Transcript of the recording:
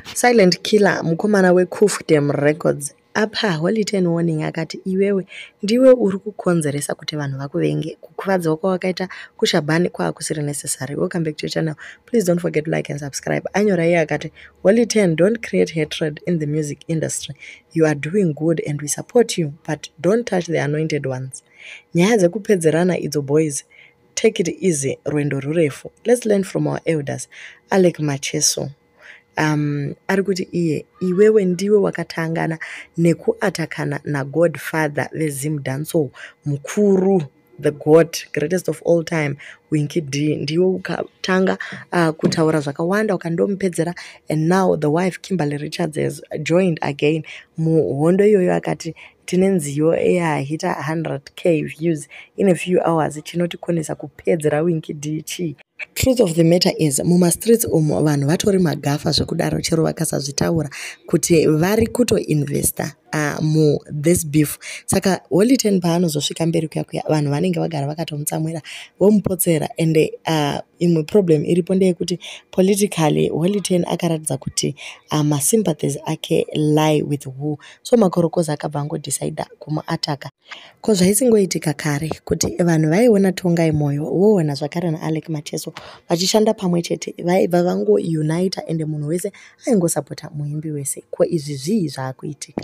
Silent Killer, mukomana weKufdem Records, apa Holy Ten warning akati iwewe ndiwe uri kukonzeresa kuti vanhu vakuvenge. Kukuvadzwa kwawakaita kuShabhani kwaakusiri necessary. Welcome back to your channel. Please don't forget to like and subscribe. Anyora iye akati, Holy Ten, don't create hatred in the music industry. You are doing good and we support you, but don't touch the anointed ones. Nyaya dzekupedzerana idzo boys. Take it easy, rwendo rurefu. Let's learn from our elders. Alec Macheso. Ari kuti iye iwewe ndiwe wakatangana nekuatakana nagodfather veZim Dancehall mukuru, the god, greatest of all time, Winky D. Ndiwe ukatanga kutaura zvakawanda ukandomupedzera, and now the wife Kimberly Richards has joined again muhondo iyoyo. Akati tine nziyo yahita 100K views in a few hours, chinotikonesa kupedzera Winky D chii? Truth of the matter is, mumastreets umo vanhu vatori magafa zvekudaro, chero vakasazvitaura kuti vari kutoinvesta muthis beef. Saka Holy Ten paanozosvika mberi kuya kuya, vanhu vanenge vagara vakatomutsamwira, vomupotsera. Ende imwe problem iripo ndeyekuti politically Holy Ten akaratidza kuti masympathies ake lie with who, so makorokoza akabva angodecida kumuataka. Ko zvaisingoitika kare kuti vanhu vaiona Tongai Moyo, voona zvakare naAlec Macheso vachishanda pamwe chete, vaibva vangounita, ende munhu wese aingosapota muimbi wese. Ko izvi zvii zvaakuitika?